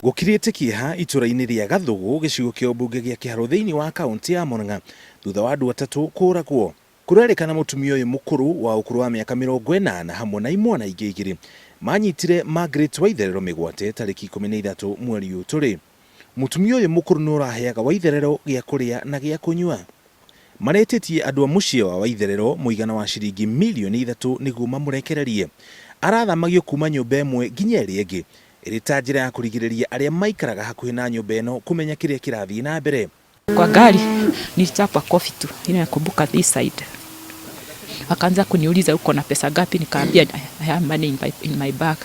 Gũkirĩte kĩeha itũra-inĩ rĩa Gathũgũ gĩcigo kĩa ũmbunge gĩa Kĩharũ thĩinĩ wa kaũntĩ ya Murang'a thutha wa andũ atatũ kũragwo. Kũrerĩkana mũtumia ũyũ mũkũrũ wa ũkũrũ wa mĩaka 80 hamwe na imwana ingĩ igĩrĩ manyitire Margaret Waitherero mĩgwate tarĩki 13 mweri ũyũ tũrĩ. Mũtumia ũyũ mũkũrũ nĩ ũraheaga Waitherero gĩa kũrĩa na gĩa kũnyua. Maretĩtie andũ a mũciĩ wa Waitherero mũigana wa ciringi mirioni ithatũ nĩguo mamũrekererie. Arathamagio kuma nyũmba ĩmwe nginya ĩrĩa ĩngĩ ĩrĩ ta njĩra ya kũrigĩrĩria arĩa maikaraga hakuhĩ na nyũmba ĩno kũmenya kĩrĩa kĩrathiĩ na mbere. Kwa gari nilichapwa kofi tu, ile nakumbuka this side. Wakaanza kuniuliza uko na pesa ngapi, nikaambia I have money in my bag.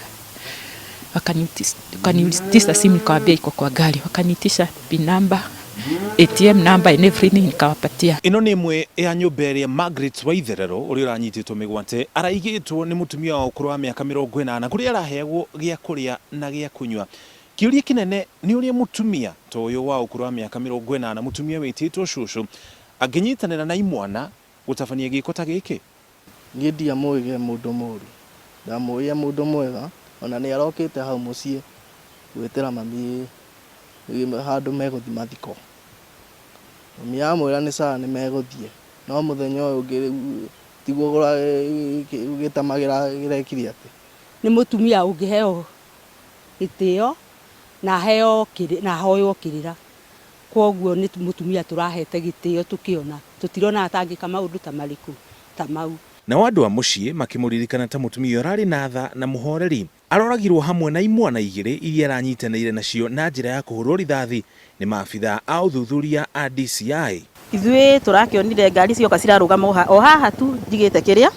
Wakaniitisha simu, nikawaambia iko kwa gari. Wakaniitisha PIN number, ATM number and everything, nikawapatia. Ĩno nĩ ĩmwe ya nyũmba ĩrĩa Margaret Waitherero ũrĩa ũranyitĩtwo mĩgwate araigĩtwo nĩ mũtumia wa ũkũrũ wa mĩaka 80 kũrĩa araheagwo gĩa kũrĩa na gĩa kũnyua. Kĩũria kĩnene nĩ ũrĩa mũtumia ta ũyũ wa ũkũrũ wa mĩaka 80, mũtumia wĩtĩtwo cũcũ, angĩnyitanĩra na imwana gũtabania gĩko ta gĩkĩ. Niĩ ndiamũĩ e mũndũ mũru, ndamũĩ e mũndũ mwega, ona nĩ arokĩte hau mũciĩ gwĩtĩra mami handũ megũthiĩ mathiko. Mami amwĩra nĩ sawa nĩ megũthiĩ, no mũthenya ũyũ ũngĩ rĩu tiguo gĩtama kĩrekire atĩ. Nĩ mũtumia ũngĩheo gĩtĩo na aheo na ahoywo kĩrĩra, kwoguo nĩ mũtumia tũrahete gĩtĩo, tũkĩona tũtirona atangĩka maũndũ ta marĩkũ ta mau. Nao andũ a mũciĩ makĩmũririkana ta mũtumia ũrarĩ na tha na mũhoreri. Aroragirwo hamwe na imwana igĩrĩ iria aranyitanĩire nacio na njĩra ya kũhũrwo rithathi nĩ maabithaa a ũthuthuria a DCI. Ithuĩ tũrakĩonire ngari cioka cirarũgama o haha tu njigĩte kĩrĩa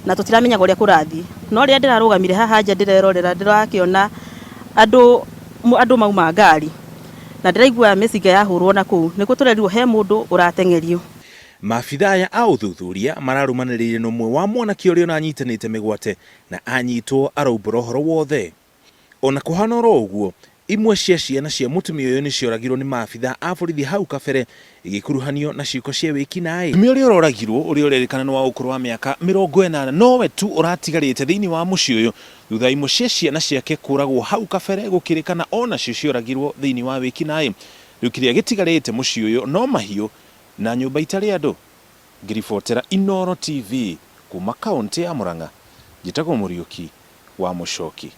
na tũtiramenyaga ũrĩa kũrathiĩ, no rĩrĩa ndĩrarũgamire haha nja ndĩrerorera, ndĩrakĩona andũ mauma ngari na ndĩraigua mĩcinga yahũrwo na kũu nĩkuo tũrerirwo he mũndũ ũrateng'erio. Maabithaa aya a ũthuthuria mararũmanĩrĩire na ũmwe wa mwanake ũrĩa ũranyitanĩte mĩgwate na anyitwo araumbũra ũhoro wothe. Ona kũhana oro ũguo, imwe cia ciana cia mũtumia ũyũ nĩcioragirwo nĩ maabithaa a borithi hau kabere igĩkuruhanio na ciĩko cia wĩkinaĩ. Mũtumia ũrĩa ũroragirwo ũrĩa ũrerĩkana nĩ wa ũkũrũ wa mĩaka 80 nowe tu ũratigarĩte thĩinĩ wa mũciĩ ũyũ thutha wa imwe cia ciana ciake kũragwo hau kabere gũkĩrĩkana onacio cioragirwo thĩinĩ wa wĩkinaĩ. Rĩu kĩrĩa gĩtigarĩte mũciĩ ũyũ no mahiũ na nyũmba itarĩ andũ. Ngĩribotera Inooro TV kuma kaũntĩ ya Murang'a, njĩtagwo Mũriũki wa Mũchoki.